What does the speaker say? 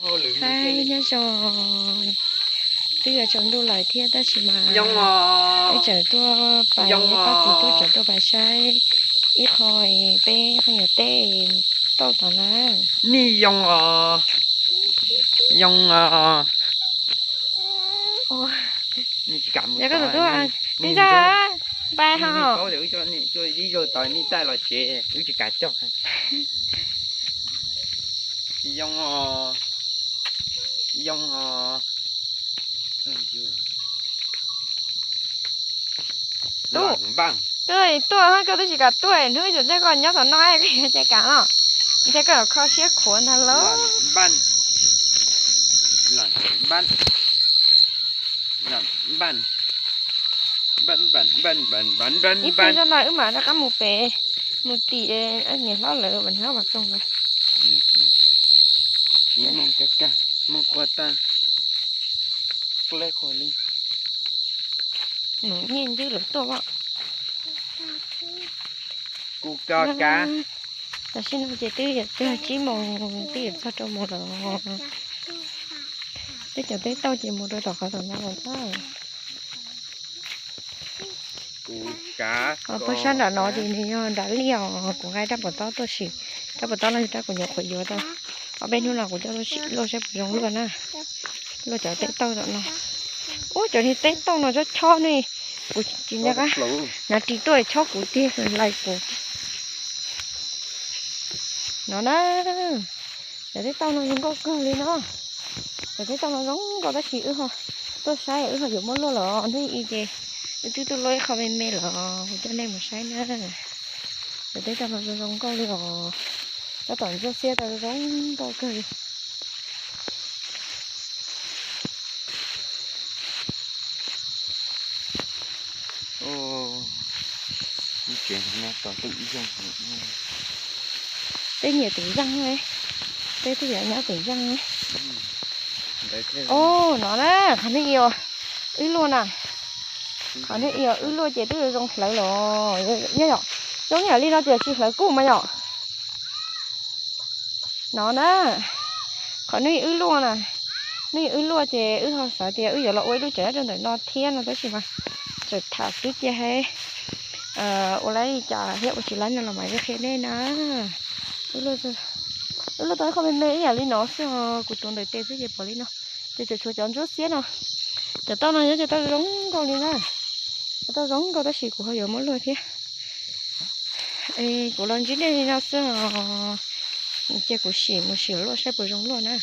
Hais nyob zoo, twb yuav tsaus ntuj lawm thiab tab sis mas ib tseem tuaj pais, pab txiv tub tseem tuaj pais saib ib qho peb qhov nyuam teb tauj tom na. Nej zoo os, zoo os. Yog koj tus tub, nej ntag, pais ho. Ib zaug tau nej taij los tsev wb tsis kam coj. Zoo os, zoo os. Tub, tuaj, koj twb tsis kam tuaj, hnub ib txhia ntiag koj nyob tom no koj yuav ua cas kam los, ntiag koj los kho siab khuav ntag lauj. Ib pliag zoj no wb mam rov qab mus pem, mus tim niam hlob lawv, niam hlob Vam Txoos lawv. Mus nyiaj ncwb lawv tuaj. Kuv ko kav. Tam sim no ces twb yuav txog tsib moos, twb yuav txog rau moos lawm. Peb cov teb tauj ces mus rau tom qhov tom no lawm. Pog sab nram no ces nws yog nram liaj os, kuv nqa rab puas taub tuaj sim. Rab puas taub no yog rab kuv nyuam qhuav yuav tau ob peb hnub no, kuv coj tuaj sim luaj saib puas zoo luaj na. Luaj cov teb tauj tom no. Ub, cov niag teb tauj no chob chob ne, kuv tsis nco qab hnav ris tuaj chob kuv tiag, lais kuv. No na, cov teb tauj no zoo nkauj kawg li no. Cov teb tauj no zoo nkauj tab sis wb ho tuaj saib wb ho yuav muab luaj los hnub ib ces wb twb tuaj luaj ib qho me me los kuv coj nej mus saib na. Cov teb tauj no zoo zoo nkauj li os. Tab tom ntsuab xiab tau zoo nkauj kawg li. Peb nyiam tim zaj, peb twb yuav nyob tim zaj. Ub, no na, qhov nej ib wb luaj na. Qhov nej ib wb luaj ces twb zoo hlawv los. Nyob yom, zoo yam li no ces tsis hlawv kuj mas yom. No na, qhov nej wb luaj na, nej wb luaj ces wb ho xav tias wb yuav los ua ib lub tsev nyob rau ntawm no thiab no tab sis mas txawm tham xwb cia hais ua li cas thiab ua tsis laib no los mam li qhia nej na. Wb luaj tau ib qho me me ib yam li no xwb os, kuv tuav ntawm tes xwb ces pom li no. Ces tseem tshuav cov ntsuab xiab no. Cov tauj no nyob cov tauj zoo nkauj li na. Cov tauj zoo nkauj tab sis kuv ho yuav muab luaj thiab. Kuv los ntsib nej li no xwb os. Cia kuv sim mus sim luaj saib puas zoo luaj na.